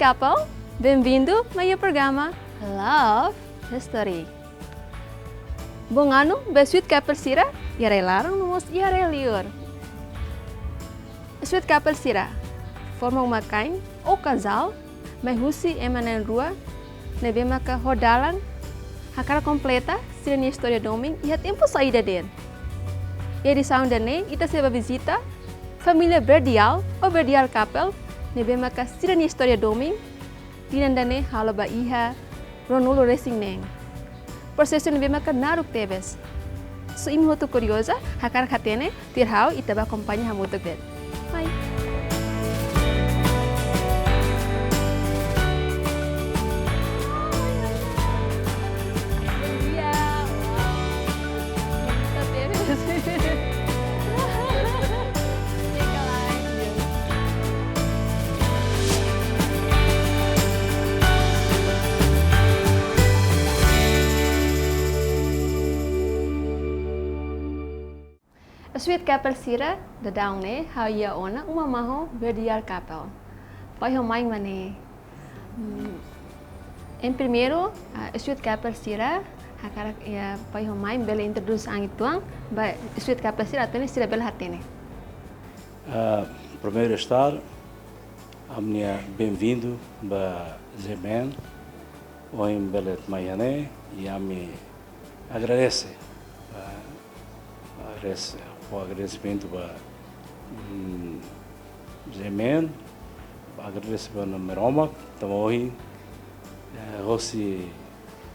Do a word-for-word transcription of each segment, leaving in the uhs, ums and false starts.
Couple, bem-vindo mai iha programa Love History. Bom ano ba Sweet Couple sira, iha rai-laran no mós iha rai-liur. Sweet Couple sira, forma uma-kain ou kazál, mai husi ema na'in-rua ne'ebé maka ho dalan hakarak kompleta sira-nia istória domin iha tempu saida de'it. Iha edisaun ida-ne'e ita sei bá vizita família Verdial ou Verdial Couple, ne'ebé maka sira-nia istória domin tinan ida-ne'e halo ba iha ruanulu-resin-neen. Prosesu ne'ebé maka naruk tebes. Se imi hotu kurioza, hakarak hatene, tuir ha'u, ita bá akompaña hamutuk de'it. Mai. Bom dia. Uau. Bonita tebes. Sweet Couple sira, daudaun ne'e ha'u iha ona uma mahon Verdial Couple. Pai ho mãe mak ne'e. Hmm, em primeiro, ah, Sweet Couple sira, hakarak iha pai ho mãe bele introdús an uitoan ba Sweet Couple sira atu nune'e sira bele hatene. Ah, primeiru estar, ami-nia bem-vindo ba G M N, ohin bele mai iha ne'e, i ami agradese, ah, agradese, ho agradesimentu ba, mm, G M N, agradese ba Na'i Maromak, tanba ohin, eh, hosi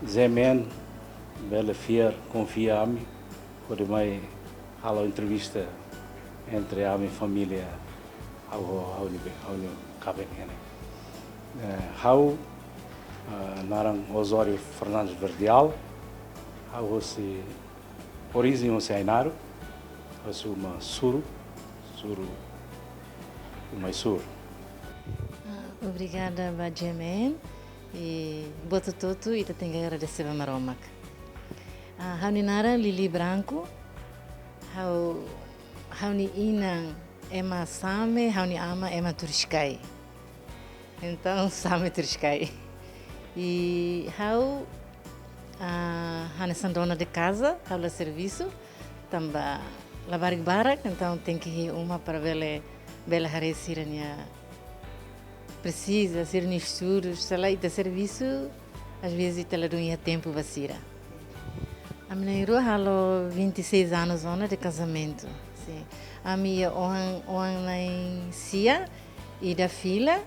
G M N bele fiar, konfia ami, hodi mai halo entrevista entre ami família, ha'u, ha'u-nia be-, ha'u-nia kaben ne'e. Eh, ha'u, eh, naran Osório Fernandes Verdial, ha'u hosi, orijen hosi Ainaro, hosi uma Suru, Suru, uma Suru. Ah, obrigada ba G M N, i buat hotu-hotu ita tenke agradese ba Maromak. Ah, ha'u-nia naran Lili Branco, ha'u, ha'u-nia inan ema Same, ha'u-nia aman ema Turiscai. Entaun, Same Turiscai. I ha'u, ah, hanesan dona de kaza, ha'u la servisu, tanba labarik barak, entaun tenke iha uma para bele, bele haree sira-nia presiza, sira-nia estudu, se lae ita servisu, às vezes ita ladún iha tempu ba sira. Ami na'in-rua halo vinte e seis anos ona de casamento. Sin. Ami iha oan, oan na'in-sia, ida fila,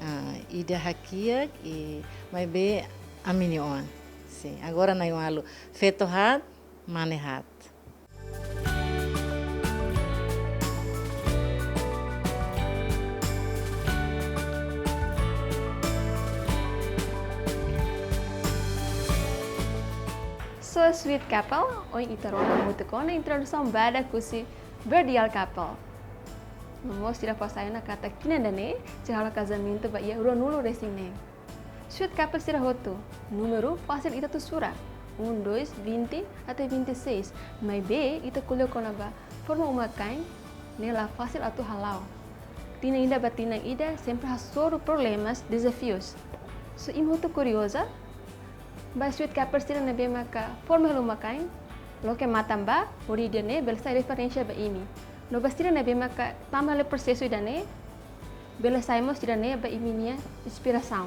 ah, ida hakiak, i maibé ami-nia oan. Sin. Agora na'in-ualu, feto haat, mane haat. So, Sweet Couple, ohin ita rona hamutuk ona introdusaun badak husi Verdial Couple. No mós sira fó sai ona katak tinan ida-ne'e sira halo kazamentu ba iha ruanulu-resin-neen. Sweet Couple sira hotu, númeru fasil ita atu sura, um, dois, vinte até vinte e seis, maibé ita ko'alia kona-ba forma uma-kain ne'e la fasil atu hala'o. Tinan ida ba tinan ida sempre hasoru problemas, dezafius. Se imi hotu kurioza ba Sweet Couple sira ne'ebé maka forma hela uma-kain, loke matan bá, hodi ida-ne'e bele sai referénsia ba imi. No ba sira ne'ebé maka tama hela prosesu ida-ne'e, bele sai mós ida-ne'e ba imi-nia inspirasaun.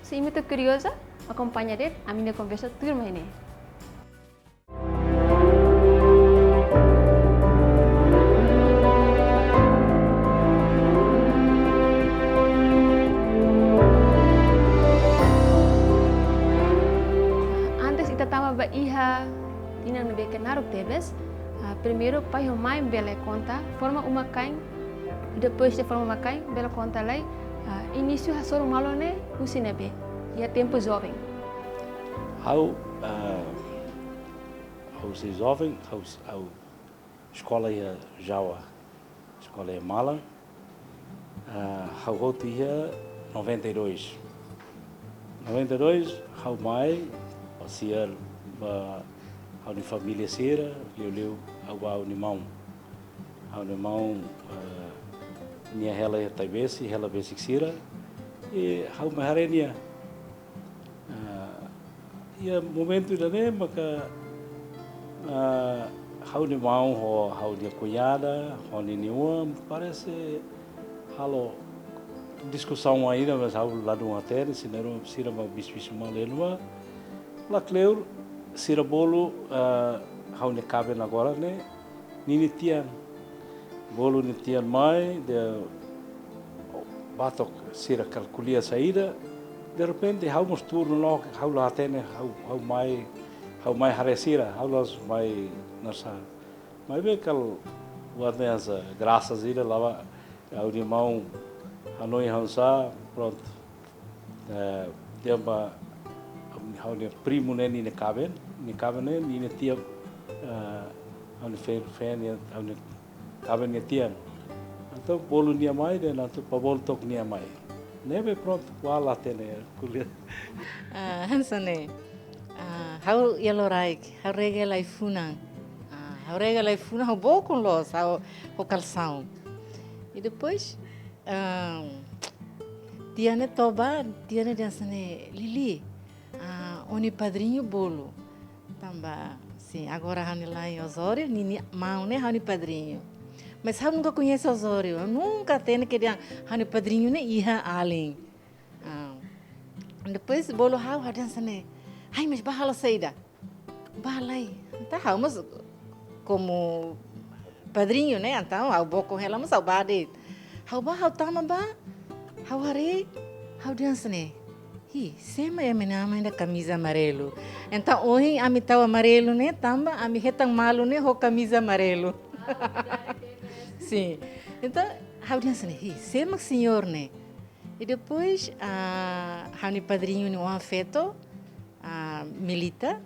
Se imi hotu kurioza, akompaña de'it ami-nia konversa tuirmai ne'e. Antes ita tama ba iha tinan ne'ebé ke naruk tebes, ah, primeiru pai ho mãe bele konta forma uma-kain, depois de forma uma-kain, bele konta lai, ah, inísiu hasoru malu ne'e husi ne'ebé, iha tempu joven. Ha'u, ah, ha'u sei joven, ha'u, ha'u eskola iha Jawa, eskola iha malan. Ah, ha'u hotu iha noventa e dois. Noventa e dois, ha'u mai pasiar ba ha'u-nia família sira, liuliu ha'u ba ha'u-nia maun. Ha'u-nia maun, ah, nia hela iha Taibesi, hela besik sira. I ha'u mai haree nia. Ah, iha momentu ida-ne'e maka, ah, ha'u-nia maun ho ha'u-nia kuñada, ho ninia oan, parese halo diskusaun ainda, mas ha'u ladún hatene, sira na'in-rua sira mak bisu-bisu malu hela. La kleur, sira bolu, ah, ha'u-nia kaben agora ne'e, ninia tian. Bolu nia tian mai, de batok sira kal ko'alia saida, de repente ha'u mós tuur no, ha'u la hatene, ha'u, ha'u mai, ha'u mai haree sira, ha'u la'ós mai nasa. Maibé kal buat ne'e hanesan grasas ida, la'ós ha'u-nia maun hanoin hanesan, prontu. Eh, tanba ha'u-nia primu ne'e ninia kaben, nia kaben ne'e, ninia tian, eh, ha'u-nia feen, feen nia, ha'u-nia kaben nia tian. Entaun bolu nia mai, dehan entaun bá bolu took nia mai. Ne'ebé prontu, ha'u la hatene, ko'alia. Ah, hanesan ne'e. Ah, ha'u iha loraik, ha'u rega hela ai-funan. Ah, ha'u rega hela ai-funan, ha'u bokon loos, ha'u ho kalsaun. I depois, ah, tian ne'e toba, tian ne'e dehan hanesan ne'e, Lili, ah, ó-nia padriñu bolu. Tanba, sin, agora ha'u-nia la'en Osório, ninia maun ne'e ha'u-nia padriñu. Mas ha'u nunka koñese Osório, ha'u nunka hatene katak ha'u-nia padriñu ne'e iha alin. Ah, depois bolu ha'u, ha'u dehan hanesan ne'e, ai, mas bá halo saida? Bá lai. Entaun ha'u mós komu padriñu ne'e, entaun ha'u bokon hela mós ha'u bá de'it. Ha'u bá, ha'u tama bá, ha'u haree, ha'u dehan hanesan ne'e, hi, sé mak ema ne'e mai ho kamiza amarelu? Entaun ohin ami tau amarelu ne'e, tanba ami hetan malu ne'e ho kamiza amarelu. Sin. Entaun ha'u dehan hanesan ne'e, hi, sé mak señór ne'e? I depois, ah, ha'u-nia padriñu nia oan feto, ah, Milita,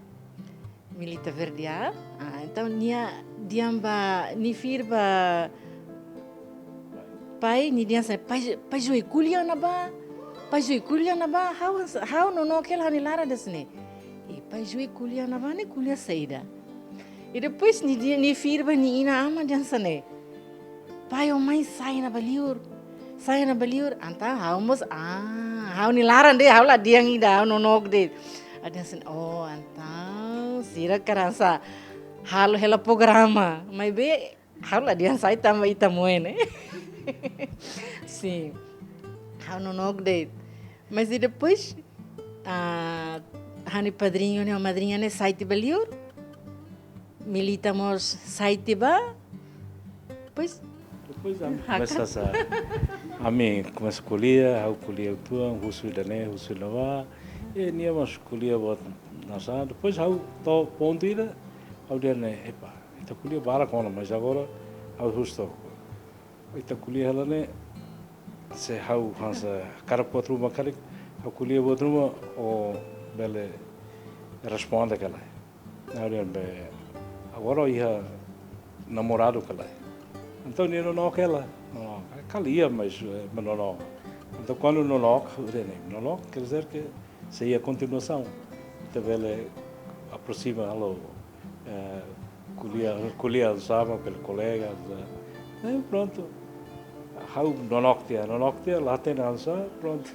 Milita Verdial. Ah, entaun nia dehan ba, nia fir ba pai, nia dehan hanesan ne'e, pai, pai Joi, ko'alia ona bá, pai Joi, ko'alia ona bá, ha'u, ha'u nonook hela ha'u-nia laran dehan hanesan ne'e. I pai Joi ko'alia ona bá ne'e ko'alia saida? I depois nia dehan, nia fir ba nia inan-aman dehan hanesan ne'e, pai, ó mai sai ona ba liur. Sai ona ba liur. Entaun ha'u mós, ah, ha'u-nia laran de'it, ha'u la dehan ida, ha'u nonook de'it. Ha'u dehan hanesan, oh, entaun sira hakarak hanesan halo hela programa. Maibé ha'u la dehan sai tanba ita moe ne'e. Sin. Ha'u nonook de'it. Mas i depois, ah, ha'u-nia padriñu ne'e, madriña ne'e sai tiha ba liur. Milita mós sai tiha ba. Depois, depois ami komesa sa, ami komesa ko'alia, ha'u ko'alia uitoan, husu ida-ne'e, husu ida-ne'ebá. I nia mós ko'alia buat hanesan. Depois ha'u to'o pontu ida, ha'u dehan ne'e, epa, ita ko'alia barak ona, mas agora ha'u husu took. Ita ko'alia hela ne'e, se ha'u hanesan hakarak buat ruma karik, ha'u ko'alia buat ruma, ó bele responde ka lae. Ha'u dehan be, agora ó iha namoradu ka lae? Entaun nia nonook hela, nonook. Kala iha, mas, eh, nonook. Entaun kuandu nonook, ha'u dehan ne'e, nonook, quer dizer que sei iha kontinuasaun. Ita bele aproxima, halo, eh, ko'alia, ko'alia hanesan mak bele kolega, hanesan. Eh, prontu. Ha'u nonook tiha, nonook tiha, la hatene hanesan, prontu.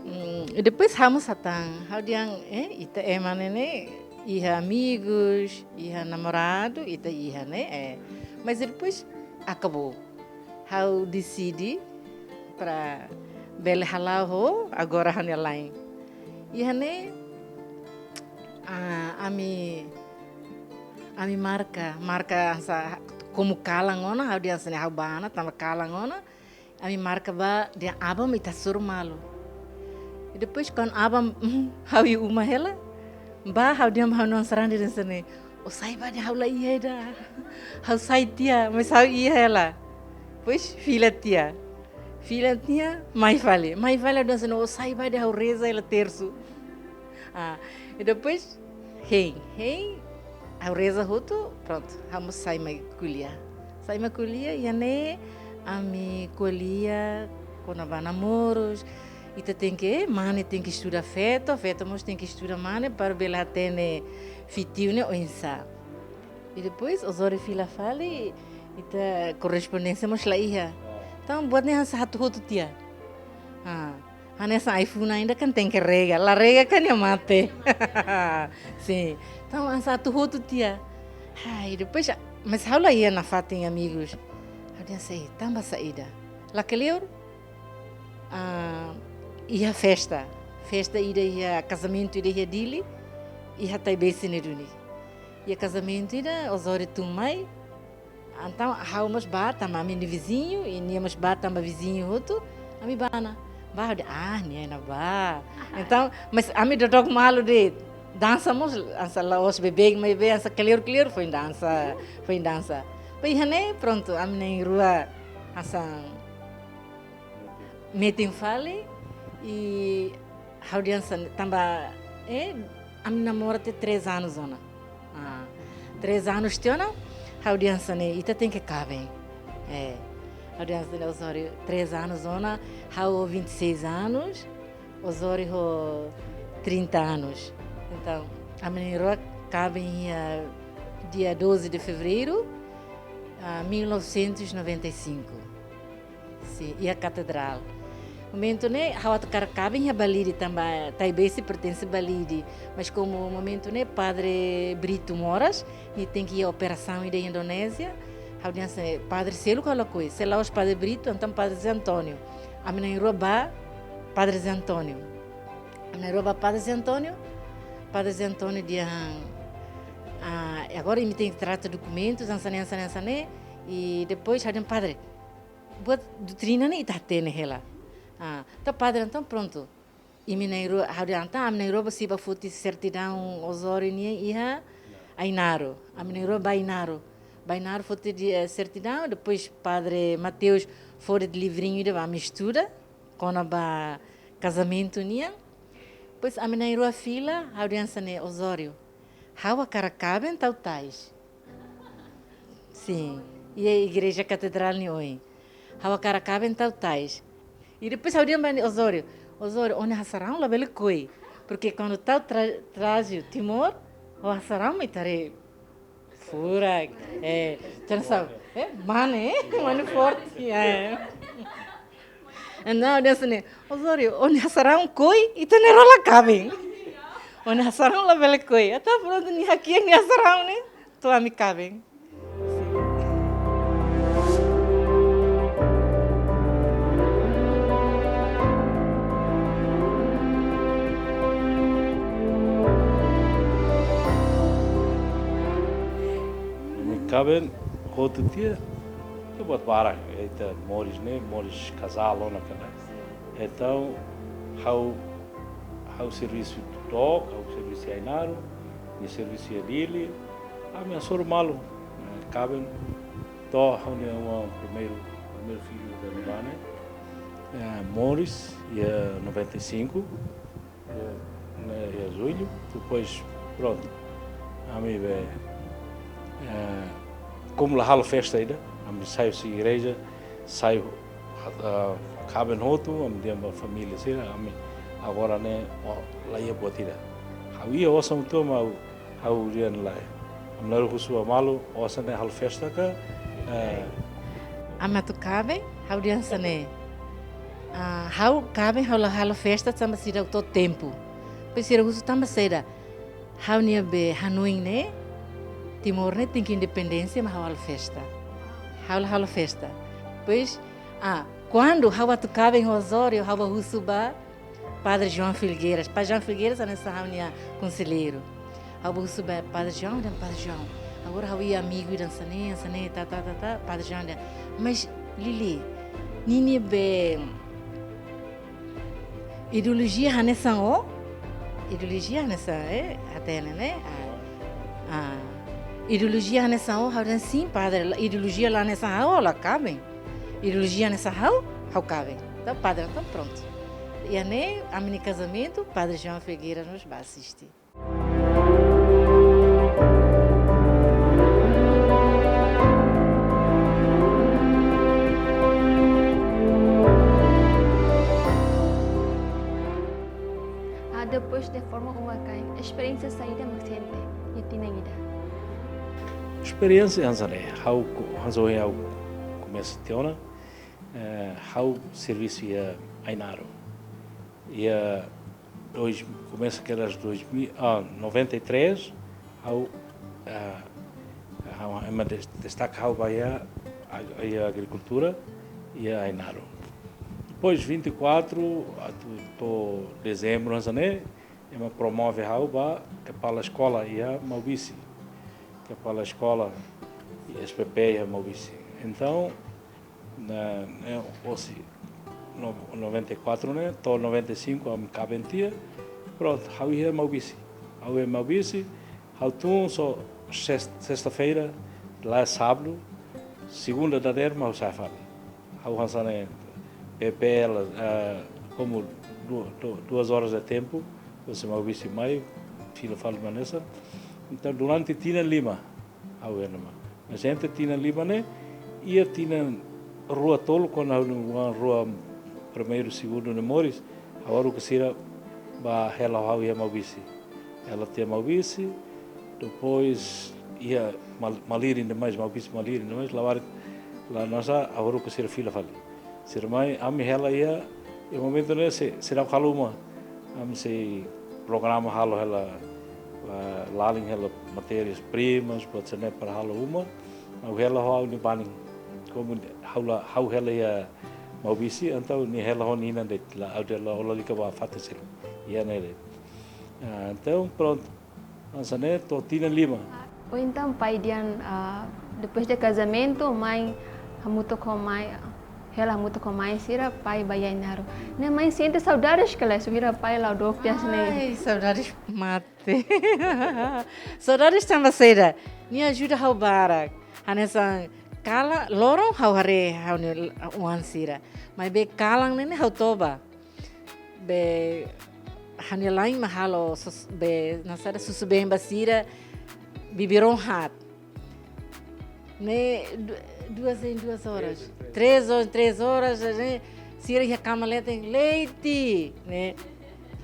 Mm, i depois ha'u mós hatán, ha'u dehan, eh, ita ema ne'e ne'e, iha amigus, iha namoradu, ita iha ne'e, eh. Mas i depois, akabou. Ha'u deside para bele hala'o ho agora ha'u-nia la'en. Iha ne'e, ah, ami, ami marka, marka hanesan komu kalan ona, ha'u dehan hanesan ne'e ha'u bá ona, tanba kalan ona, ami marka ba dehan aban mak ita hasoru malu. I depois kuandu aban, ha'u iha uma hela, bá ha'u dehan ba ha'u-nia oan sarani dehan hanesan ne'e, ó sai bá dehan ha'u la iha ida. Ha'u sai tiha, mas ha'u iha hela. Depois fila tiha. Fila tiha, mai fali. Mai fali ha'u dehan hanesan ne'e, ó sai bá dehan ha'u reza hela tersu. Ah, i depois, hein, hein, ha'u reza hotu, prontu, ha'u mós sai mai ko'alia. Sai mai ko'alia, iha ne'e, ami ko'alia kona-ba namorus, ita tenke, mane tenke estuda feto, feto mós tenke estuda mane, para bele hatene fetiu ne'e oinsá. I depois, Osório fila fali, ita korrespondénsia mós la iha. Entaun, buat ne'e hanesan hatuhutu tiha. Ah, hanesan ai-funan ida kan tenke rega, la rega kan nia mate. Sin. Entaun, hanesan atu hotu tiha. Ai, depois, mas ha'u la iha nafatin amigus. Ha'u dehan, "Sei, tanba saida?" La kleur, ah, iha festa. Festa ida iha kazamentu ida iha Dili, iha Taibesi ne'e duni. Iha kazamentu ida, Osório tun mai, entaun, ha'u mós bá, tanba ami-nia viziñu, i nia mós bá, tanba viziñu hotu, ami bá ona. Bá, ha'u dehan, ah, nia iha ne'ebá. Entaun, mas ami dodok malu de'it, dansa mós, hanesan la'ós beibeik, maibé hanesan kleur-kleur foin dansa, foin dansa. Depois iha ne'e, prontu, ami na'in-rua, hanesan metin fali, i ha'u dehan hanesan, tanba, eh, ami namora tiha três anos ona. Ah, três anos tiha ona, ha'u dehan hanesan ne'e, ita tenke kaben. Eh, ha'u dehan hanesan ne'e, Osório, três anos ona, ha'u vinte e seis anos, Osório ho trinta anos. Entaun, ami na'in-rua kaben iha dia doze de fevereiro, ah, mil novecentos e noventa e cinco. Sin, iha katedrál. Momentu ne'e, ha'u atu hakarak kaben iha Balide, tanba Taibesi pertense Balide. Mas komu momentu ne'e Padre Brito Moras, nia tenke iha operasaun ida iha Indonézia, ha'u dehan hanesan ne'e, padre seluk ha'u lakohi, se la'ós Padre Brito, entaun Padre Zé António. Ami na'in-rua bá Padre Zé António. Ami na'in-rua bá Padre Zé António, Padre Zé António dehan, ah, agora imi tenke trata dokumentus, hanesan ne'e, hanesan ne'e, hanesan ne'e, i depois ha'u dehan, "Padre, buat doutrina ne'e ita hatene hela." Ah, entaun padre, entaun prontu. Imi na'in-rua, ha'u dehan, entaun ami na'in-rua bá, sei bá foti sertidaun Osório nian iha Ainaro. Ami na'in-rua bá Ainaro. Bá Ainaro foti di, eh, sertidaun, depois Padre Mateus fó de'it livrinhu ida ba ami estuda kona-ba kazamentu nian. Depois ami na'in-rua fila, ha'u dehan hanesan ne'e, Osório, ha'u hakarak kaben tau tais. Sin, iha Igreja Katedrál nia oin. Ha'u hakarak kaben tau tais. I depois ha'u dehan ba nia, Osório, Osório, ó-nia hasaraun labele koi. Porque kuandu tau tra-, traje Timor, ó hasaraun mai tare furak, eh, tensau, eh, mane, eh, mane forte, eh. Entaun, ha'u dehan hanesan ne'e, Osório, ó-nia hasaraun koi, ita na'in-rua la kaben. Ó-nia hasaraun labele koi. Entaun prontu, nia hakiak nia hasaraun ne'e, to'o ami kaben. Ami kaben hotu tiha, tiha buat barak, ita moris ne'e, moris kazál ona ka lae. Entaun, ha'u, ha'u servisu dook, ha'u servisu iha Ainaro, nia servisu iha Dili, ami hasoru malu, eh, kaben, to'o ha'u-nia oan primeiru, primeiru fillu ida ne'ebá ne'e, eh, moris iha noventa e cinco, eh, ne'e, iha Jullu, depois, prontu. Ami be, eh, komu la halo festa ida, ami sai husi igreja, sai, ah, kaben hotu, ami dehan ba família sira, ami agora ne'e, ó, la iha buat ida. Ha'u iha osan uitoan, maibé ha'u dehan lae. Ami na'in-rua husu ba malu, osan ne'e halo festa ka, eh, ami atu kaben, ha'u dehan hanesan ne'e. Ah, ha'u kaben, ha'u la halo festa tanba seidauk to'o tempu. Depois sira husu tanba saida. Ha'u-nia be hanoin ne'e, Timor ne'e tenke independénsia, mas ha'u halo festa. Ha'u la halo festa. Depois, ah, kuandu ha'u atu kaben ho Osório, ha'u bá husu ba Padre João Felgueiras. Padre João Felgueiras hanesan ha'u-nia konselleiru. Ha'u bá husu ba Padre João, dehan Padre João, agora ha'u iha amigu ida hanesan ne'e, hanesan ne'e, ta, ta, ta, ta. Padre João dehan, mas Lili, ninia be ideolojia hanesan ó? Ideolojia hanesan, eh, hatene, ne'e? Ah. Ah. Ideolojia hanesan ó? Ha'u dehan sin, padre, la, ideolojia la hanesan ha'u, la kaben. Ideolojia hanesan ha'u, ha'u kaben. Entaun, padre, entaun prontu. Iha ne'e, ami-nia kazamentu, Padre João Felgueiras mós bá asiste. Ah, depois de forma uma kain, esperiénsia saida mak sente iha tinan ida? Esperiénsia hanesan ne'e, ha'u ko-, hanesan ha'u komesa tiha ona, eh, ha'u servisu iha Ainaro. Iha dois, komesa kedas dois mil, ah, noventa e três, ha'u, ah, ha'u, ema des-, destaka ha'u ba iha, iha agrikultura, iha Ainaro. Depois vinte e quatro, atu to'o dezembru, hanesan ne'e, ema promove ha'u ba kepala eskola iha Maubisse. Kepala eskola iha S P P iha Maubisse. Entaun, ne'e, ne'e, hosi, no-, noventa e quatro ne'e, to'o noventa e cinco, ami kaben tiha. Prontu, ha'u iha Maubisse. Ha'u iha Maubisse, ha'u tun só sex-, sesta-feira, la'ós sábadu, segunda dadeer mak ha'u sa'e fali. Ha'u hanesan ne'e, P P L, ah, komu du-, du-, duas horas de tempu, hosi Maubisse mai, fila fali mak hanesan. Entaun, durante tinan lima, ha'u iha ne'ebá. Mas entre tinan lima ne'e, iha tinan rua tolu, kuandu ha'u-nia oan rua primeiru, segundu ne'e moris, ha'u haruka sira ba hela ho ha'u iha Maubisse. Hela tiha Maubisse, depois iha mal-, malirin demais, Maubisse malirin demais, labarik, la nasa, ha'u haruka sira fila fali. Sira mai, ami hela iha, iha momentu ne'e sei, seidauk halo uma. Ami sei programa halo hela, ah, lalin hela matérias primas, buat sira-ne'e para halo uma. Ha'u hela ho ha'u-nia banin. Komu ha'u la, ha'u hela iha Maubisse, entaun nia hela ho nia inan de'it, la, ha'u de'it la, ha'u lalika ba fatin seluk. Iha ne'e de'it. Ah, entaun, prontu. Hanesan ne'e to'o tinan lima. Ou então, pai Dian, ah, depois de casamento, mãe, hamutuk ho mãe, hela hamutuk ho mãe sira, pai ba iha Ainaro. Ne'e mãe sente saudades ka lae, sumira pai la dook tiha hanesan ne'e. Ai, saudades mate. Saudades tanba saida? Nia ajuda ha'u barak. Hanesan kalan, loron ha'u haree ha'u-nia oan sira. Maibé kalan ne'e ne'e ha'u toba. Be, ha'u-nia la'en mak halo sus-, be, nasaida, susubeen ba sira, bibiron haat. Ne'e du-, duas em duas horas. Três em três. Três horas, três horas, ne'e, sira iha kama leten, leite, ne'e,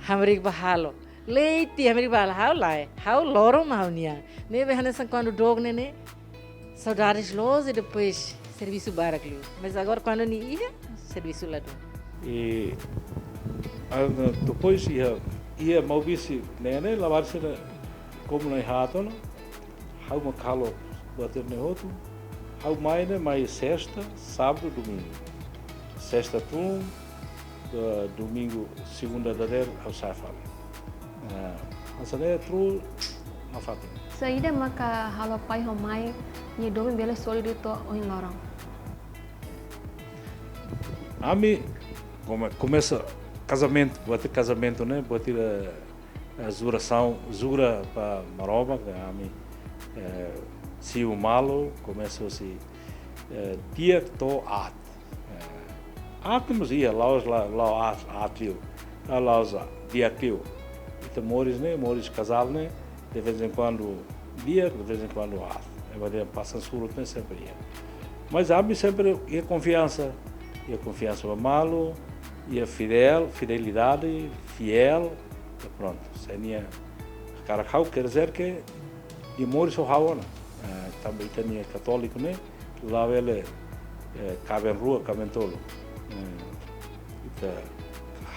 hamriik bá halo. Leite, hamriik bá halo, ha'u lae. Ha'u loron mak ha'u-nian. Ne'ebé hanesan kuandu dook ne'e ne'e, saudades loos i depois servisu barak liu. Mas agora kuandu nia iha, servisu la dún. I, ah, depois iha, iha Maubisse ne'e ne'e, labarik sira komu na'in-haat ona, ha'u mak halo buat ne'e hotu, ha'u mai ne'e mai sesta, sábadu, domingu. Sesta tun, eh, domingu, segunda dadeer, ha'u sa'e fali. Eh, hanesan ne'e tuur nafatin. Saida maka halo pai ho mãe nia doben bele sólidu to'o ohin loron? Ami kome-, komesa kazamentu, buat kazamentu ne'e, buat, eh, jurasaun, jura ba Maromak, ami, eh, simu malu, komesa husi, eh, di'ak to'o aat. Eh, aat mós iha, la'ós la, la'o aat, aat liu. La, la'ós di'ak liu. Ita moris ne'e, moris kazál ne'e, de vez em quando di'ak, de vez em quando aat. Ema dehan pasan surut ne'e sempre iha. Mas ami sempre iha konfiansa, iha konfiansa ba malu, iha fidel, fidelidade, fiél, i prontu. Se nia hakarak ha'u, quer dizer que nia moris ho ha'u ona. Eh, tanba ita-nia katóliku ne'e, labele, eh, kaben rua, kaben tolu. Eh, ita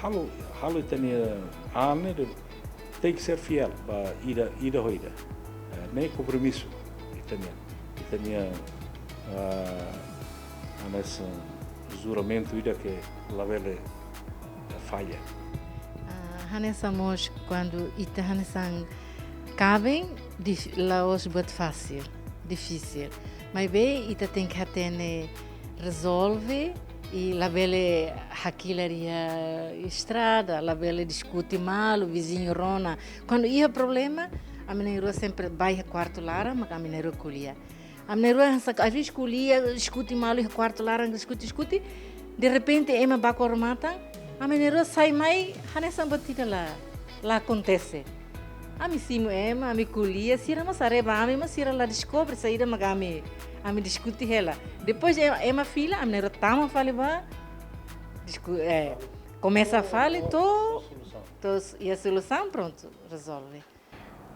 halo, halo ita-nia an ne'e, tenke ser fiél ba ida, ida ho ida. Eh, ne'e kompromisu ita-nian. Ita-nian, ah, hanesan juramentu ida ke labele falla. Ah, hanesan mós kuandu ita hanesan kaben, dif-, la'ós buat fasil, difisil. Maibé ita tenke hatene rezolve i labele hakilar iha estrada, labele diskute malu, viziñu rona. Kuandu iha problema, ami na'in-rua sempre bá iha kuartu laran, maka ami na'in-rua ko'alia. Ami na'in-rua hanesan, às vezes ko'alia, diskute malu iha kuartu laran, diskute, diskute. De repente, ema baku aromatan, ami na'in-rua sai mai, hanesan buat ida la, la akontese. Ami simu ema, ami ko'alia, sira mós haree ba ami, mas sira la deskobre saida mak ami, ami diskute hela. Depois ema, ema fila, ami na'in-rua tama fali ba, disku-, eh, komesa fali, to'o, to'o iha solusaun, prontu, rezolve.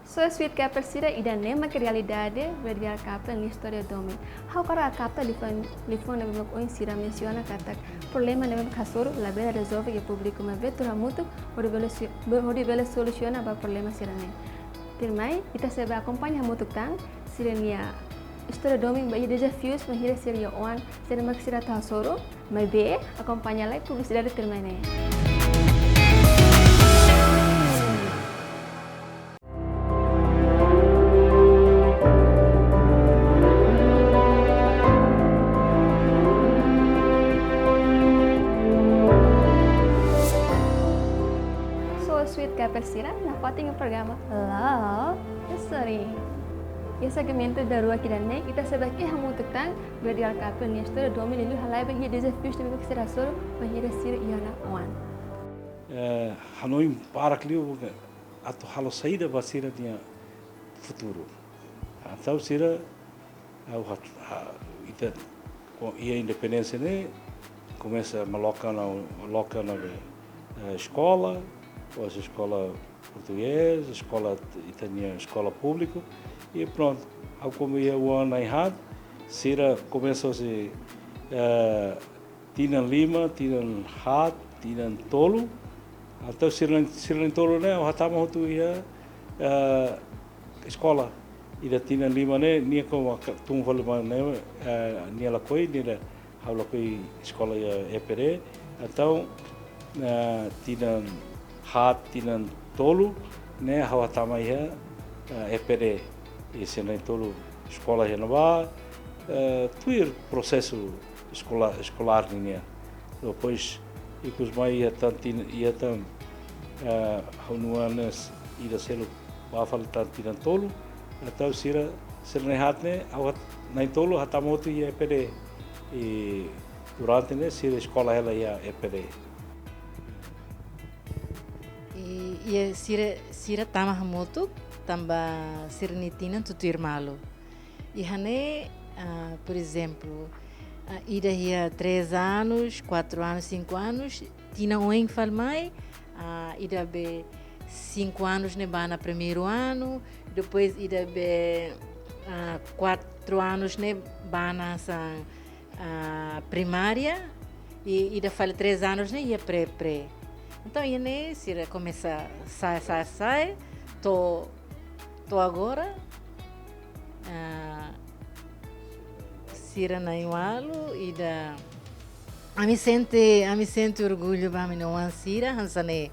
So, sweet couple sira, ida-ne'e mak realidade verdial couple nia istória domin. Ha'u hakarak kapta liafuan, liafuan ne'ebé mak oin sira mensiona katak problema ne'ebé mak hasoru labele rezolve iha públiku, maibé tuur hamutuk hodi bele si-, hodi bele solusiona ba problema sira-ne'e. Tuirmai, ita sei bá akompaña hamutuk tan sira-nia istória domin ba iha dezafius bainhira sira iha oan, saida mak sira atu hasoru, maibé akompaña lai publisidade tuirmai ne'e. So, sweet couple sira, nafatin programa Love Story. Iha segmentu daruak ida-ne'e, ita sei bá hamutuk tan verdial couple nia istória domin liuliu halai ba iha dezafius ne'ebé mak sira hasoru bainhira sira iha ona oan. Eh, hanoin barak liu atu halo saida ba sira-nia futuru. Entaun sira, ha'u hat-, ha-, ita ko-, iha independénsia ne'e, komesa maloka ona, maloka ona be, eh, eskola, ou seja, eskola portugés, eskola t-, ita-nia eskola públiku, i prontu. Ha'u komu iha oan na'in-haat, sira komesa husi, eh, tinan lima, tinan haat, tinan tolu. Entaun sira na'in, sira na'in-tolu ne'e, ha'u hatama hotu iha, eh, eskola. Ida tinan lima ne'e, nia ko maka tun fali mai ne'e, eh, nia lakohi, nia da ha'u lakohi eskola iha E P D. Entaun, eh, tinan haat, tinan tolu ne'e, ha'u hatama iha, eh, E P D. I sira na'in-tolu eskola iha ne'ebá, eh, tuir prosesu eskola-, eskolár ninian. Depois, ikus mai iha tan tin-, iha tan, eh, ha'u-nia oan ne'e ida seluk bá fali tan tinan tolu, entaun sira, sira na'in-haat ne'e, ha'u hat-, na'in-tolu hatama hotu iha E P D. I durante ne'e, sira eskola hela iha E P D. I, i sira, sira tama hamutuk, tanba sira-nia tinan tutuir malu. Iha ne'e, ah, por ezemplu, ah, ida iha três anos, quatro anos, cinco anos, tinan oin fali mai, ah, ida be cinco anos ne'e bá ona primeiru anu, depois ida be, ah, quatro anos ne'e bá ona hanesan, ah, primária, i ida fali três anos ne'e iha pré, pré. Entaun, iha ne'e sira komesa sa'e, sa'e, sa'e, to'o, to'o agora, ah, sira na'in-ualu, ida, ami sente, ami sente orgullu ba ami-nia oan sira, hanesan ne'e.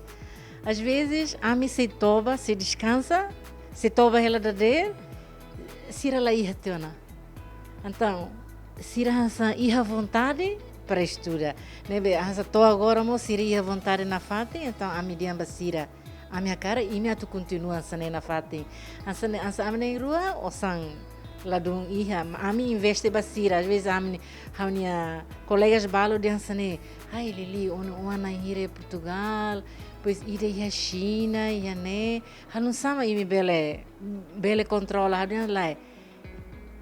Às vezes, ami sei toba, sei deskansa, sei toba hela dadeer, sira la iha tiha ona. Entaun, sira hanesan iha vontade para estuda. Ne'ebé, hanesan to'o agora mós sira iha vontade nafatin, entaun ami dehan ba sira, ami hakarak imi atu kontinua hanesan ne'e nafatin. Hanesan ne'e, hanesan ami na'in-rua, osan ladún iha, ma ami investe ba sira. Às vezes, ami, ha'u-nia kolegas balu dehan hanesan ne'e, "Ai, Lili, ó-nia oan na'in hira iha Portugal, depois ida iha Xina, iha ne'e. Halo nu'usá mak imi bele, bele kontrola?" Ha'u dehan lae.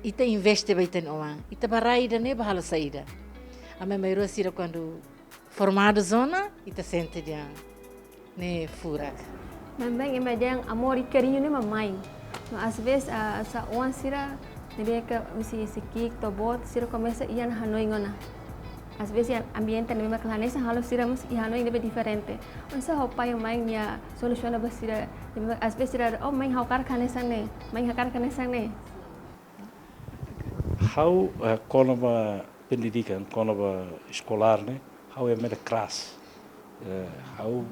Ita investe ba ita-nia oan. Ita bá rai ida-ne'e bá halo saida? Ami na'in-rua sira kuandu formadu ona, ita sente dehan ne'e furak. Maibé ema dehan amor i kariñu ne'e mak mai. No, às vezes, ah, hanesan oan sira, ne'ebé ke husi, husi ki'ik to'o boot, sira komesa iha hanoin ona. Às vezes, iha ambiente ne'ebé mak la hanesan halo sira mós iha hanoin ne'ebé diferente. Oinsá ho pai ho mãe nia solusiona ba sira, às vezes sira, "Oh, mãe, ha'u hakarak hanesan ne'e. Mãe, hakarak hanesan ne'e." Ha'u, eh, kona-ba pendidikan, kona-ba eskolár ne'e, ha'u ema ida kras. Eh, ha'u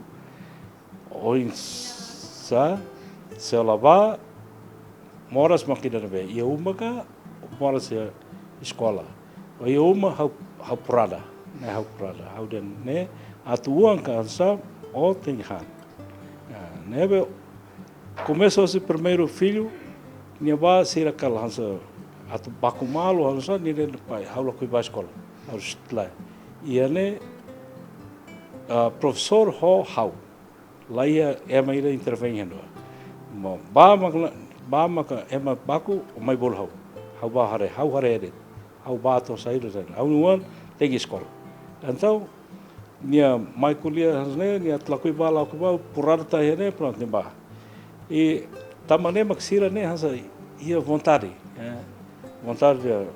oinsá, se la bá, moras mak ida-ne'ebé, iha uma ka, moras iha eskola. Iha uma ha'u, ha'u purada, ne'e ha'u purada, ha'u dehan ne'e, atu oan ka hanesan, ó tenke han. Ah, ne'ebé komesa husi primeiru fillu, nia bá sira kala hanesan, atu baku malu hanesan, nia dehan pai, ha'u lakohi bá eskola, harus lae. Iha ne'e, ah, profesór ho ha'u. La iha ema ida intervein iha ne'ebá. Mo, bá mak la, bá maka ema baku, ó mai bolu ha'u. Ha'u bá haree, ha'u haree de'it. Ha'u bá to'o saida, saida. Ha'u-nia oan tenke eskola. Entaun, nia mai ko'alia hanesan ne'e, nia atu lakohi bá, lakohi bá, purada tiha iha ne'e, prontu, nia bá. I Tanba ne'e mak sira ne'e hanesan iha vontade, eh, vontade de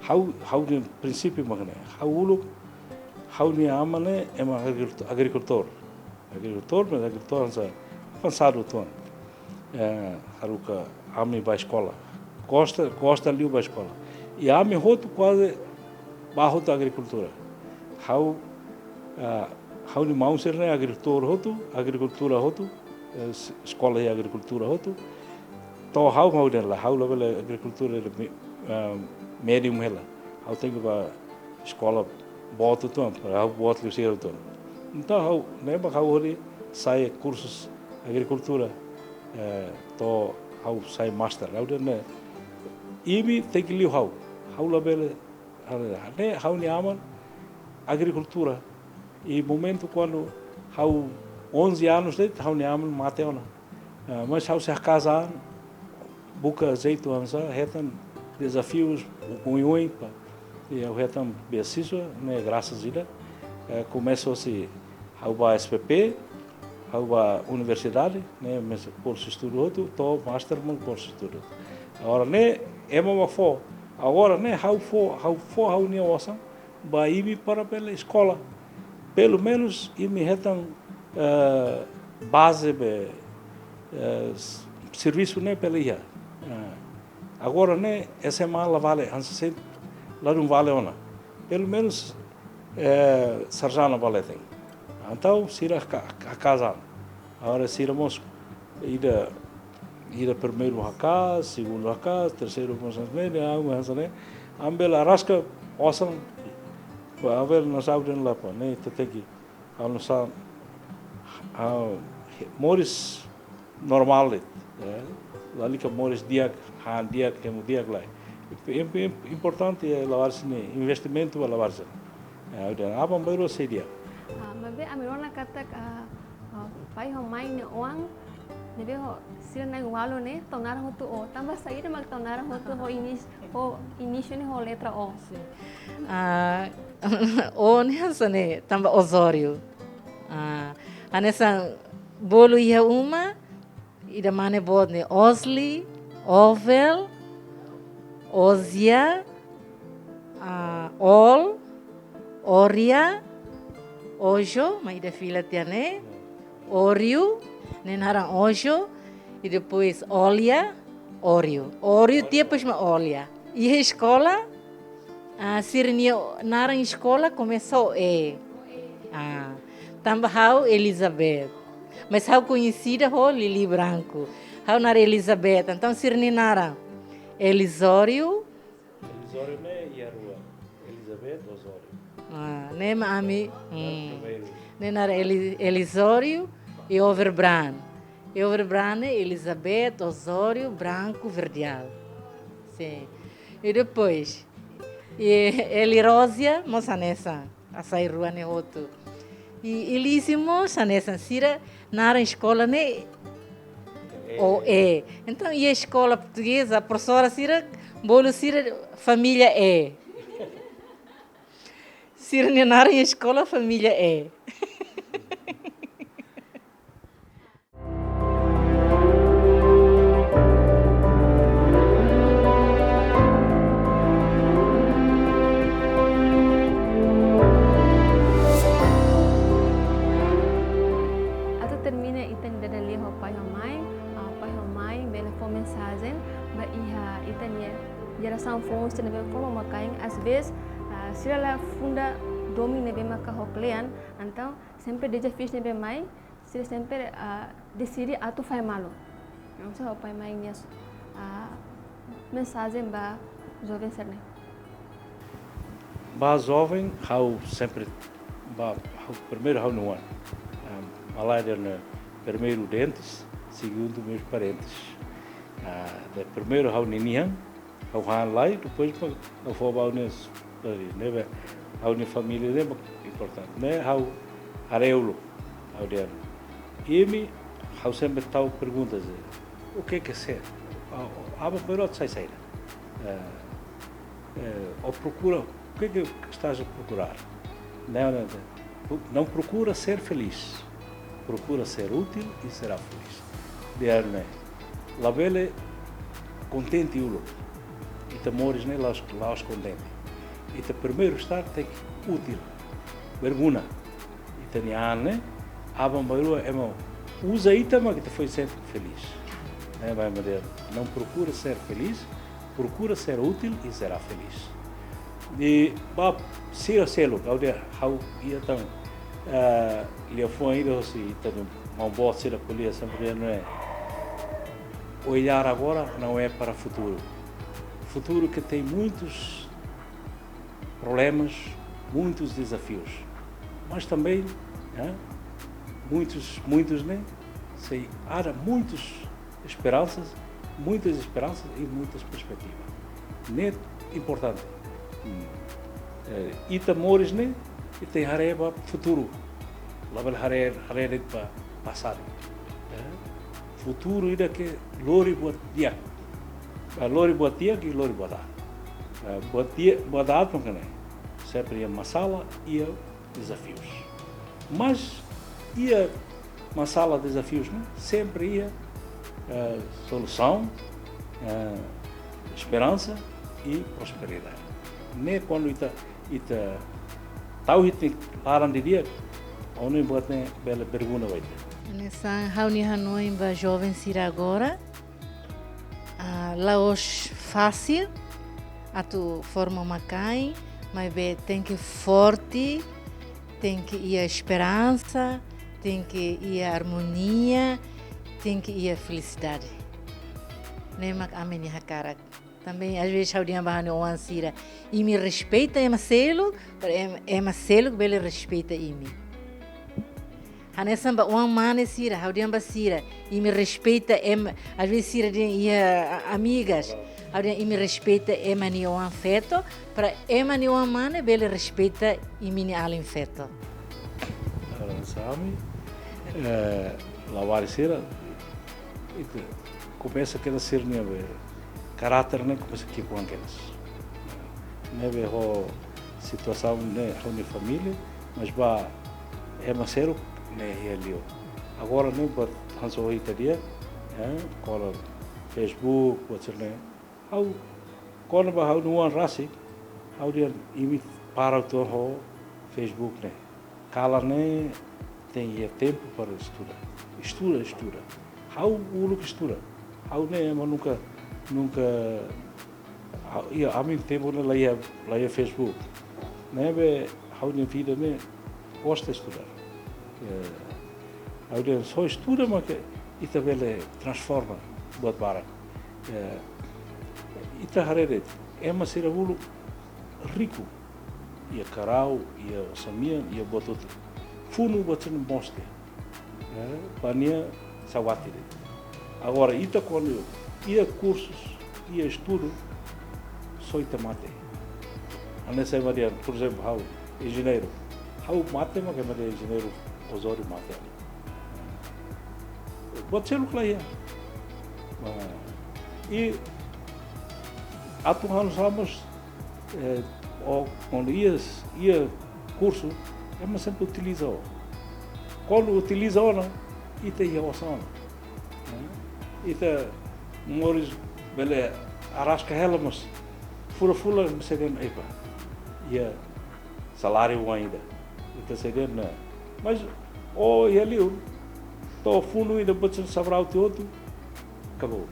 ha'u, ha'u-nia prinsípiu mak ne'e. Ha'u uluk, ha'u-nia aman ne'e ema agrikulto-, agrikultór. Agrikultór, mas agrikultór hanesan avansadu uitoan. Eh, haruka ami bá eskola. Gosta, gosta liu bá eskola. I ami hotu kuaze bá hotu agrikultura. Ha'u, ah, ha'u-nia maun sira ne'e agrikultór hotu, agrikultura hotu, eh, es-, eskola iha agrikultura hotu. To'o ha'u mak dehan lae, ha'u labele agrikultura de mi-, ah, médium hela. Ha'u tenke bá eskola boot uitoan, para ha'u boot liu sira uitoan. Entaun ha'u, ne'ebé ha'u hodi sai kursus agrikultura, eh, to'o ha'u sai master. Ha'u dehan ne'e, imi tenke liu ha'u. Ha'u labele, ha'u, ne'e ha'u-nia aman agrikultura. I momentu kuandu ha'u onze anos de'it, ha'u-nia aman mate ona. Ah, mas ha'u sei haka'as an, buka jeitu hanesan, hetan dezafiu oioin, pá. I ha'u hetan beasiswa, ne'e grasas ida. Eh, komesa husi ha'u bá S P P, ha'u bá universidade, ne'e, mes-, bolsa estudu hotu, to'o master mós bolsa estudu. Agora ne'e, ema mak fó, agora ne'e, ha'u fó, ha'u fó ha'u-nia osan ba imi para bele eskola. Pelumenus imi hetan, eh, baze be, eh, s-, servisu ne'e bele iha. Eh, agora ne'e S M A la vale, hanesan ladún vale ona. Pelumenus, eh, sarjana vale de'it. Entaun sira ka-, ka-, haka'as an. Agora sira mós ida, ida primeiru haka'as, segundu haka'as, terseiru mós hanesan ne'e, ami hanesan ne'e. Ami bele araska osan, ba, ami bele, nusá dehan la pá, ne'e ita tenke, ah, nusá, ah, moris normál de'it, eh. Lalika moris di'ak, han di'ak, hemu di'ak lae. Imp-, imp-, imp-, importante, eh, labarik sira-ne'e, investimentu ba labarik sira. Eh, ha'u dehan aban-bainrua sei di'ak. Ah, maibé ami rona katak, ah, ah, pai ho mãe nia oan ne'ebé ho sira na'in-ualu ne'e, tau naran hotu O. Tanba saida mak tau naran hotu ho inis-, ho inísiu ne'e ho letra O? Sin. Ah, O ne'e hanesan ne'e, tanba Osório. Ah, hanesan bolu iha uma, ida mane boot ne'e Osli, Ovel, Ozia, ah, Ol, Oria, Ojo, mak ida fila tiha ne'e, Oriu, ne'e naran Ojo, i depois Olia, Oriu. Oriu tiha depois mak Olia. Iha eskola, ah, sira-nia naran eskola komesa ho E. Ah, tanba ha'u Elizabeth. Mas ha'u koñesida ho Lili Branco. Ha'u naran Elizabeth. Entaun sira-nia naran Elizório. Elizório ne'e iha rua. Elizabeth, Osório. Ah, ne'e mak ami. Hmm. Primeiru. Ne'e naran Eli-, Elizório i Overbrand. I Overbrand ne'e Elizabeth, Osório, Branco, Verdial. Sin. I depois, i Eli Rózia mós hanesan, hasai rua ne'e hotu. I, i Lísio mós hanesan, sira naran eskola ne'e O E. Entaun, iha eskola portugeza, profesora sira bolu sira família E. Sira-nia naran eskola família E. Atu termina ita-nia dada lia ho pai ho mãe, ah, pai ho mãe bele fó mensajen ba iha ita-nia jerasaun foun sira ne'ebé fó mamakain, às vezes, ah, sira la funda domin ne'ebé maka ho kle'an, entaun sempre dezafiu ne'ebé mai, sira sempre, ah, deside atu fahe malu. Entaun, ho pai mãe nia, ah, mensajen ba joven sira-ne'e. Ba joven, ha'u sempre ba, ha'u primeiru ha'u-nia oan. Ah, malae dehan ne'e primeiru dentes, segundu meus parentes. Ah, de primeiru ha'u-nia nian, ha'u han lai, depois pa, ha'u fó ba ha'u-nia s-, ne'ebé, ha'u-nia família ne'e importante. Ne'e ha'u haree uluk, ha'u dehan. Imi, ha'u sempre tau perguntas, eh, "O que que ser?" Ah, ah, aban-bainrua atu sai saida? Eh, eh, "O procura, o que que estás a procurar?" Não, não, não. "Não procura ser feliz. Procura ser útil e será feliz." Dehan ne'e, Labele kontente uluk. Ita moris ne'e la'ós, la'ós kontente. Ita primeiru estar tenke útil. Berguna. Ita-nia an ne'e, aban-bainrua ema uza ita mak ita foin sente feliz. Ne'e mak ema dehan, não procura ser feliz, procura ser útil e será feliz. I ba sira seluk, ha'u dehan, ha'u iha tan, eh, liafuan ida hosi ita-nia maun-boot sira ko'alia sempre dehan, não é? Olhar agora não é para futuro. Futuro que tem muitos problemas, muitos desafios. Mas também, né, muitos, muitos, né, sei, há muitas esperanças, muitas esperanças e muitas perspectivas. Ne'e importante. Hmm. Eh, ita moris ne'e, ita haree ba futuru. Labele haree, haree de'it ba pasadu. Eh, futuru ida ke lori buat di'ak. Ah, lori buat di'ak i lori buat aat. Ah, buat di'ak, buat aat mak ne'e. Sempre iha masalah, iha dezafius. Mas iha masalah, dezafius, ne'e, sempre iha, eh, solusaun, eh, esperansa i prosperidade. Ne'e kuandu ita, ita tau iha ita-nia laran didi'ak, ha'u hanoin buat ne'e bele berguna ba ita. Hanesan ha'u-nia hanoin ba joven sira agora, ah, la'ós fasil atu forma uma kain, maibé tenke forte, tenke iha esperansa, tenke iha armonia, tenke iha felisidade. Ne'e mak ami-nia hakarak. Também, às vezes, ha'u dehan ba ha'u-nia oan sira, imi respeita ema seluk, para em-, ema seluk bele respeita imi. Hanesan ba oan mane sira, ha'u dehan ba sira, imi respeita ema, às vezes sira dehan iha a-, amigas, ha'u dehan imi respeita ema nia oan feto, para ema nia oan mane bele respeita imi-nia alin feto. Hanesan ami, eh, labarik sira, ita komesa kedas sira-nia be, karáter ne'e komesa ki'ikoan kedas. Ne'ebé ho situasaun ne'e ha'u-nia família, mas ba ema seluk ne'e iha li'ur. Agora ne'e buat hanesan ohin ita dehan, eh, kona Facebook, buat sira-ne'e. Ha'u, kona-ba ha'u-nia oan rasik, ha'u dehan imi para uitoan ho Facebook ne'e. Kalan ne'e tenke iha tempu para estuda. Estuda, estuda. Ha'u uluk estuda. Ha'u ne'e ema nunka, nunka, ha'u, iha ami-nia tempu ne'e laiha, laiha Facebook. Ne'ebé ha'u-nia vida ne'e gosta estuda. Eh, ha'u dehan só estuda mak ita bele transforma buat barak. Eh, ita haree de'it, ema sira uluk riku, iha karau, iha osan-mean, iha buat hotu. Funu buat sira-ne'e mós de'it. Eh, ba nia sawati de'it. Agora, ita kuandu iha kursus, iha estudu, só ita mate. Hanesan ema dehan, por ezemplu, ha'u enjeñeiru. Ha'u mate mak ema dehan enjeñeiru Osório mate. Buat seluk laiha. Ah, i atu halo samas, eh, ó, kuandu iha, iha kursu, ema sempre utiliza ó. Kuandu utiliza ona, ita iha osan ona. Eh, ita moris bele araska hela, mas fulan-fulan ema sei dehan, epa, iha saláriu oan ida. Ita sei dehan, ne'e. Mas ó iha li'ur, to'o funu ida buat sira sabraut hotu, akabou.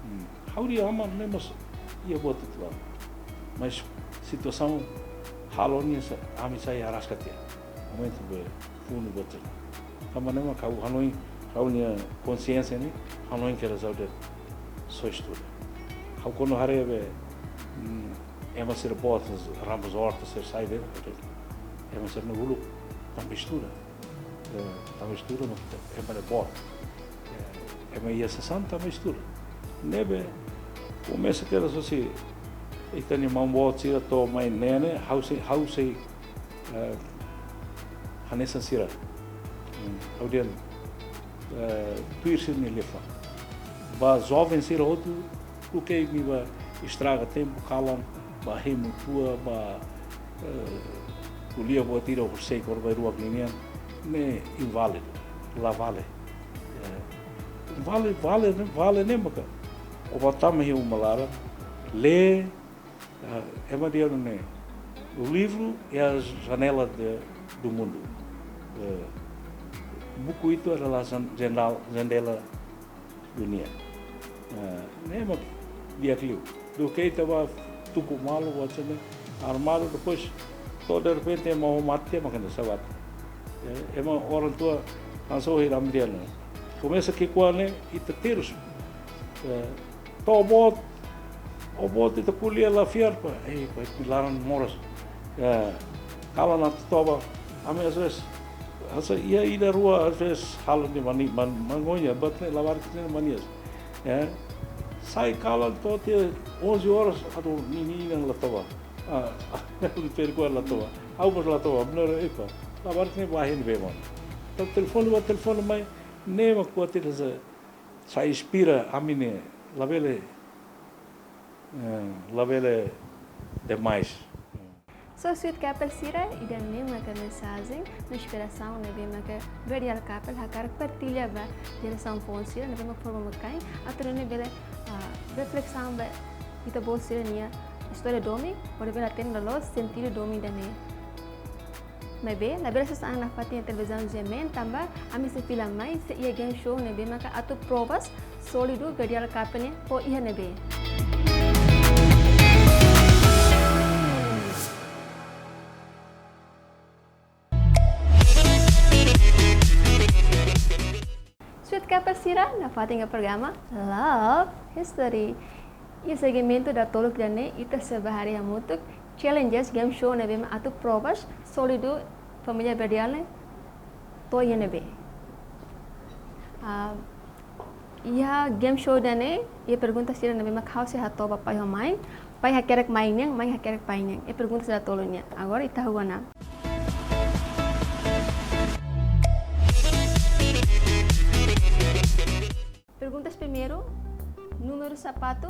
Hmm. Ha'u dehan aman ne'e mós iha buat hotu aman. Mas situasaun halo nia sa-, ami sai araska tiha. Momentu be funu buat sira. Tanba ne'e mak ha'u hanoin, ha'u-nia konsiénsia ne'e, hanoin kedas ha'u dehan só estuda. Ha'u kuandu haree be, mm, ema sira boot, Ramos Horta sira sai de'it, ema sira-ne'e uluk tanba estuda. Eh, tanba estuda, mas ema ne'e boot. Eh, ema iha sasán tanba estuda. Ne'ebé komesa kedas hosi ita-nia maun-boot sira to'o mai ne'e ne'e, ha'u sei, ha'u sei, eh, hanesan sira. Hmm, ha'u dehan, eh, tuir sira-nia liafuan. Ba joven sira hotu, duké imi bá estraga tempu kalan, bá hemu tua, bá, eh, ko'alia buat ida horiseik, horibainrua nian, ne'e inválidu, la vale. Eh, Vale, vale, ne'e, vale ne'e maka. O ba tama iha uma laran, lee, ah, ema dehan ne'e: "O livro é a janela de, do mundo." Eh, buku itu adalah jan-, jendal-, jendela dunia. Eh, ne'e mak di'ak liu. Duké ita ba tuku malu, buat sira-ne'e armadu, depois to'o derrepente ema mate, mak ita sabat. Eh, ema orang tua langsung hiram dia, ne'e. Komesa ki'ikoan ne'e, ita terus. Eh, to'o boot, o boot ita ko'alia la fiar, pá. Eh, pá, ita-nia laran moras. Eh, kalan atu toba, ami às vezes, às vezes, iha ida rua, às vezes, halo ne'e mani, man-, mangoña, but ne'e labarik ne'e manias. Eh, sai kalan to'o tiha onze horas, aduh, ninian la toba. Ah, perkuan la toba. Ha'u mós la toba, benar, epa. Labarik ne'e ba iha ne'ebé, mana. Entaun telefone, ba telefone mai, ne'e mak kuat ita sa-, sai inspira, ami ne'e, labele, eh, labele demais. So, Sweet Couple sira, ida-ne'e maka mensajen no inspirasaun ne'ebé maka Verdial Couple hakarak partilla ba jerasaun foun sira ne'ebé mak forma ba kain, atu nune'e bele, ah, reflesaun ba ita-boot sira-nia istória domin, hodi bele hatene loloos sentidu domin ida-ne'e. Maibé, labele sosa an nafatin iha televizaun GMN tanba ami sei fila mai, sei iha game show ne'ebé maka atu prova sólidu Verdial Couple nian ho iha ne'ebé. Sweet Couple sira, nafatin iha programa Love History. Iha segmentu datoluk ida-ne'e, ita sei bá haree hamutuk challenges game show ne'ebé mak atu prova sólidu família Verdial ne'e to'o iha ne'ebé. Ah, iha game show ida-ne'e, iha pergunta sira ne'ebé mak ha'u sei hato'o ba pai ho mãe, pai hakerek mãe nian, mãe hakerek pai nian. Iha pergunta sira datoluk nian. Agora ita hahú ona. Perguntas primeiru, númeru sapatu,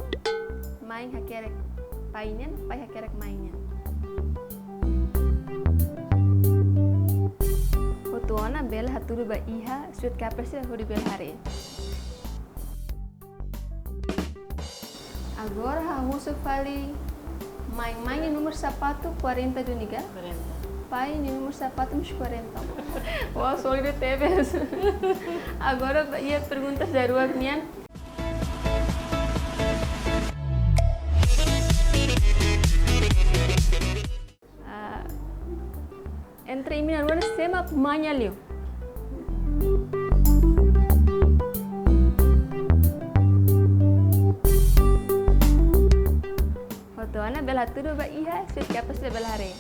mãe hakerek pai nian, pai hakerek mãe nian. Hotu ona bele hatudu ba iha Sweet Couple sira hodi bele haree. Agora ha'u husu fali mãe, mãe nia númeru sapatu quarenta duni ka? Quarenta. Pai nia númeru sapatu mós quarenta. Wah, sólidu tebes. Agora iha perguntas daruak nian. Ah, entre imi na'in-rua ne'e sé mak mãe nia liu? Hotu ona bele hatudu ba iha Sweet Couple sira bele haree.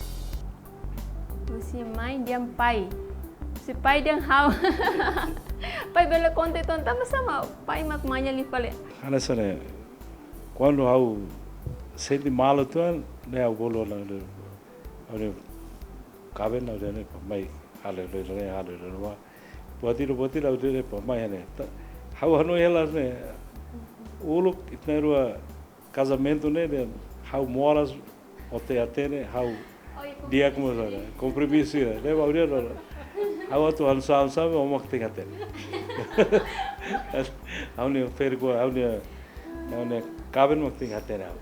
Husi mãe dehan pai. Husi pai dehan ha'u. Pai bele konta uitoan tanba sá mak pai mak mãe nia liu fali? Hanesan ne'e, kuandu ha'u sente malu uitoan, ne'e ha'u bolu ona, ha'u-nia kaben, ha'u dehan ne'e ba mãe, halo, halo, halo, halo, halo. Buat ida, buat ida, ha'u dehan ne'e ba mãe, ne'e. Ta-, ha'u hanoin hela ne'e, uluk ita na'in-rua kazamentu ne'e, dehan ha'u moras, o te atene, ha'u di'ak mós, kompromisu, ne'e. Ne'e ba ha'u dehan, ha'u atu hanesan, hanesan, o mak tenke hatene. Ha'u-nia perkuan, ha'u-nia, ha'u-nia kaben mak tenke hatene ha'u.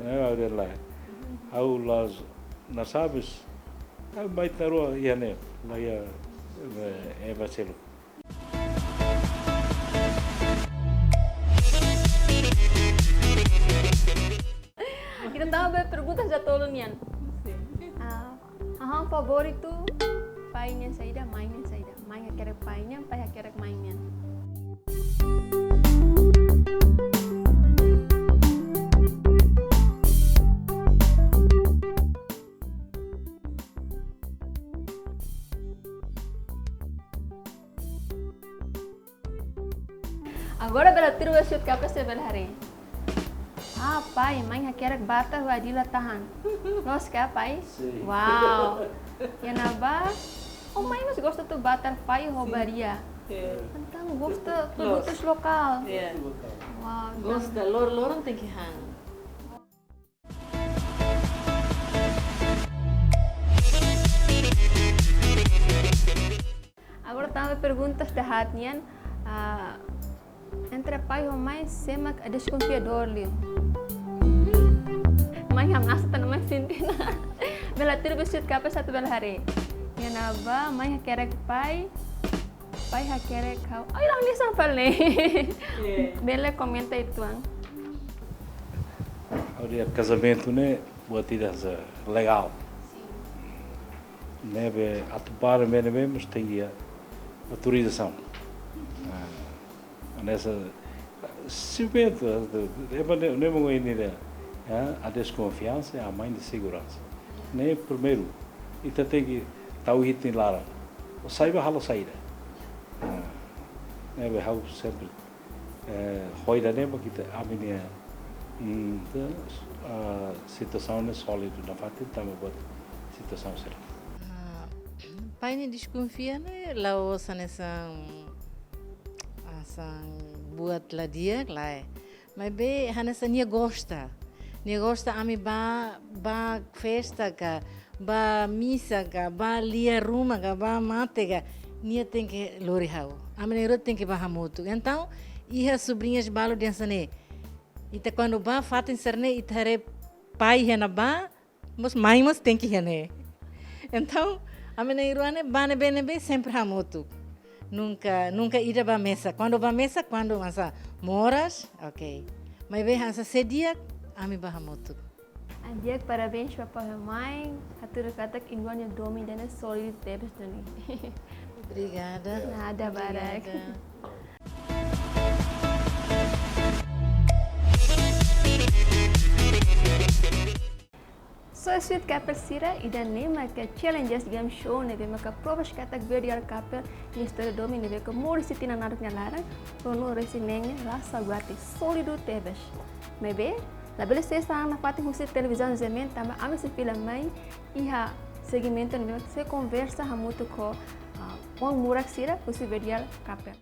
Ne'e ha'u dehan lae. Ha'u la'ós nasabes. Ha'u mai ita na'in-rua iha ne'e, la iha, eh, ema seluk. Ita tama ba perguntas datoluk nian. Sin. Ah, hahán favoritu pai nian saida, mãe nian saida? Mãe hakerek pai nian, pai hakerek mãe nian. Agora bele hatudu ba Sweet Couple sira bele haree. Ah, pai, mãe hakerek batar ho Adila tahan. Loos ka, pai? Sin. Wow. Iha ne'ebá, oh, mãe mós gosta atu batar pai ho, sin, baria. É. Entaun gosta, loos, produtus lokál. É. Wow, gosta, entaun lor-, loron tenke han. Agora tama ba perguntas dahaat nian, ah, Entre pai ho mãe, sé mak deskonfia liu? Mãe hamnasa tan, mãe sente ona. Bele tuir be Sweet Couple atu bele haree. Iha ne'ebá, mãe hakerek pai, pai hakerek ha'u. Ai, la, nia sampai ne'e. Bele komenta uitoan. Ha'u dehan kazamentu ne'e buat ida hanesan legál. Ne'ebé atu bá ne'ebé, ne'ebé mós tenke iha autorizasaun. Ah, hanesan, simplesmente, ne'ebé, ne'ebé, ne'ebé, ne'ebé, ah, a desconfiança é a mãe da insegurança. Ne'e primeiru, ita tenke tau iha ita-nia laran. Ó sai bá halo saida. Ah, ne'ebé ha'u sempre, eh, ho ida-ne'e mak ita, ami-nia, mm, ta, ah, situasaun ne'e sólidu nafatin tanba buat situasaun sira. Ah, pai nia deskonfia ne'e la'ós hanesan, hanesan buat la di'ak, lae. Maibé hanesan nia gosta. Nia gosta ami bá, bá festa ka, bá misa ka, bá lia ruma ka, bá mate ka, nia tenke lori ha'u. Ami na'in-rua tenke bá hamutuk. Entaun, iha sobriñas balu dehan hanesan ne'e. Ita kuandu bá fatin sira-ne'e, ita haree pai iha ne'ebá, mós mãe mós tenke iha ne'e. Entaun, ami na'in-rua ne'e bá ne'ebé, ne'ebé sempre hamutuk. Nunka, nunka ida bá mesak. Kuandu bá mesak, kuandu hanesan moras, oke. Maibé hanesan sé di'ak, ami bá hamutuk. Ah, di'ak, parabéns ba pai ho mãe. Hatudu katak imi-nia domin ida-ne'e sólidu tebes duni. Obrigada. Nada, barak. Obrigada. So, Sweet Couple sira, ida-ne'e maka Challenges Game Show ne'ebé maka prova katak verdadeiro couple nia istória domin ne'ebé ke moris tiha tinan naruk nia laran, ronu resin neen ne'e la saugati, sólidu tebes. Maibé, labele sesa nafatin husi televizaun G M N tanba ami sei fila mai iha segmentu ne'ebé maka sei konversa hamutuk ho, ah, oan murak sira husi verdadeiro couple.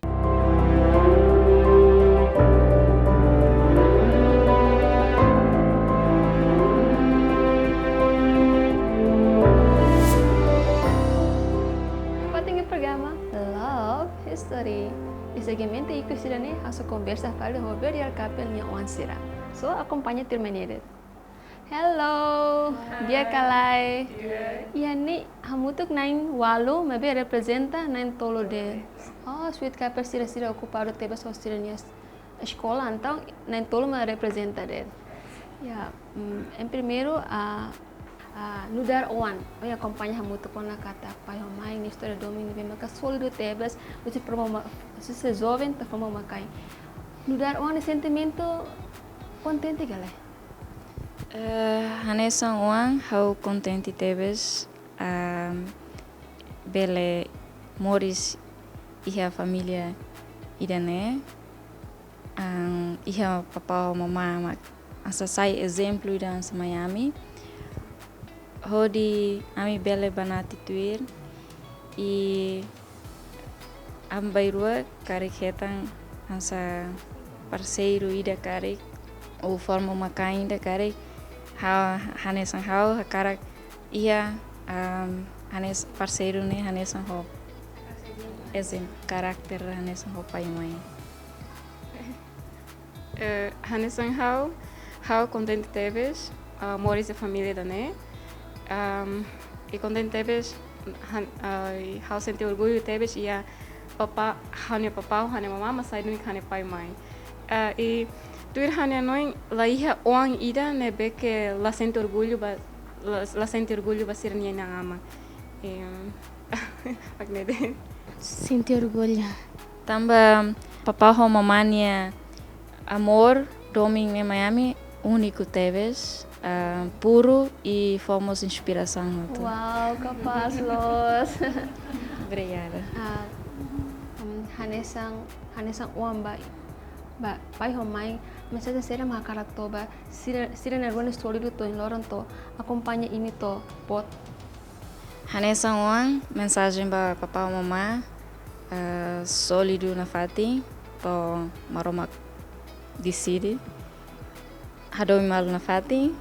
Fatin programa Love History. Iha segmentu ikus ida-ne'e, ha'u sei konversa fali ho verdadeiro couple nia oan sira. So, akompaña tuirmai ne'e de'it. Hello, di'ak ka lae? Di'ak. Iha ne'e hamutuk na'in ualu, maibé reprezenta na'in tolu de'it. Oh, Sweet Couple sira, sira okupadu tebes ho sira-nia eskola, entaun na'in tolu mak reprezenta de'it. Ya, mm, em primeiru, ah, ah, nu'udar oan, ohin akompaña hamutuk ona katak pai ho mãe nia istória domin ne'ebé maka sólidu tebes, husi forma uma, husi joven to'o forma uma-kain. Nu'udar oan nia sentimentu kontente ka lae? Eh, hanesan oan ha'u kontente tebes, ah, bele moris iha família ida-ne'e, ah, iha papá ho mamá mak hanesan sai ezemplu ida hanesan mai ami. Hodi ami bele banati tuir, i ami bainrua karik hetan hanesan parseiru ida karik, ou forma uma-kain ida karik, ha-, hanesan ha'u hakarak iha, am, hanesan parseiru ne'e hanesan ho ezemplu, karakter hanesan ho pai mãe. Eh, hanesan ha'u, ha'u kontente tebes, ah, moris iha família ida-ne'e. Am, i kontente tebes, han-, ah, i ha'u sente orgullu tebes iha papá, ha'u-nia papá, ha'u-nia mamá mak sai duni ha'u-nia pai mãe. Ah, i tuir ha'u-nia hanoin la iha oan ida ne'ebé ke la sente orgullu ba, la, la sente orgullu ba sira-nia inan-aman. Em, mak ne'e de'it. Sente orgullu. Tanba papá ho mamá nia amór domin ne'e mai ami úniku tebes, ah, puru i fó mós inspirasaun hotu. Wow, kapás loos. Obrigada. Ah, mm, hanesan, hanesan oan ba, ba pai ho mãe, mensajen saida mak hakarak tau ba sira, sira na'in-rua ne'e sólidu to'o ohin loron to'o akompaña imi to'o boot? Hanesan oan, mensajen ba papá mamá, eh, sólidu nafatin, to'o Maromak deside, hadomi malu nafatin,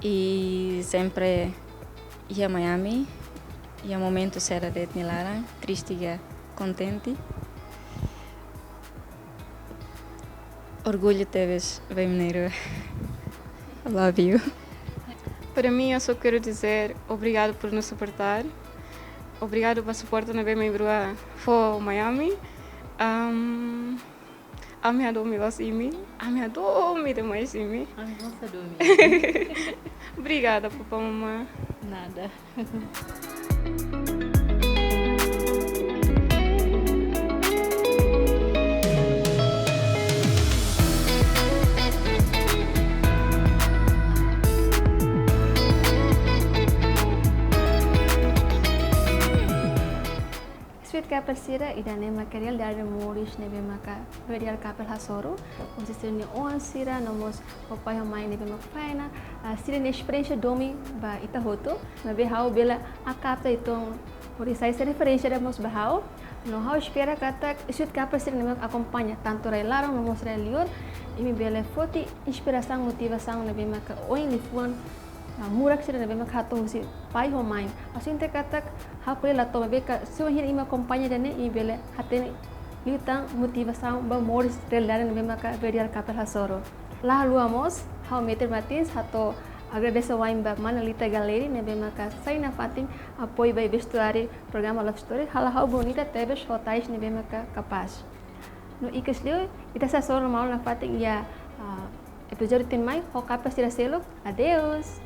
i sempre iha mai ami, iha momentu saida de'it nia laran, triste ka kontente. Orgulho tebes, bem mineiro. I love you. Para mim, eu só quero dizer obrigado por nos suportar. Obrigado pela suporta ne'ebé mak imi rua fó Miami. Um, ami hadomi loos imi. Ami hadomi demais imi. Ami mós hadomi. Obrigada, papá, mamá. Nada. Sweet Couple sira, ida-ne'e maka realidade moris ne'ebé maka Radial Couple hasoru, husi sira-nia oan sira, no mós ho pai ho mãe ne'ebé maka fahe ona, ah, sira-nia esperiénsia domin ba ita hotu, maibé ha'u bele akapta ituan hori sai sai referénsia ida mós ba ha'u. No ha'u espera katak Sweet Couple sira ne'ebé maka akompaña tantu rai laran no mós rai liur, imi bele foti inspirasaun, motivasaun ne'ebé maka oin liafuan, ah, murak sira ne'ebé maka hato'o husi pai ho mãe. Ha'u sente katak ha'u ko'alia la to'o, maibé ka, se ohin imi akompaña ida-ne'e, imi bele hatene liután motivasaun ba moris realidade ne'ebé maka Radial Couple hasoru. La haluha mós, ha'u Meter Martins hato'o agradese wa'in ba mana Lita Galeri ne'ebé maka sai nafatin apoiu ba vestuáriu programa Love Story, halo ha'u bonita tebes ho tais ne'ebé maka kapás. No ikus liu, ita sei hasoru malu nafatin iha, ah, epizódiu tuirmai ho couple sira seluk. Adeus!